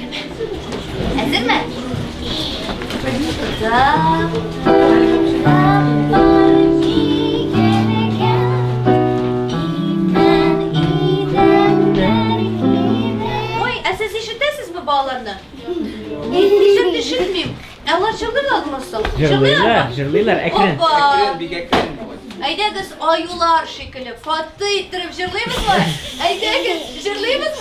Әзерме? Әзерме? Ой, ә сез ишетәсезме балаларны? Ничек ишетмим? Ә алар җырлыйлармы соң? Җырлыйлар, җырлыйлар, әкрен. Опа! Әкрен, бик әкрен. Әйдәгез, аюлар шикелле, каты иттереп җырлыйбызмы? Әйдәгез, җырлыйбызмы?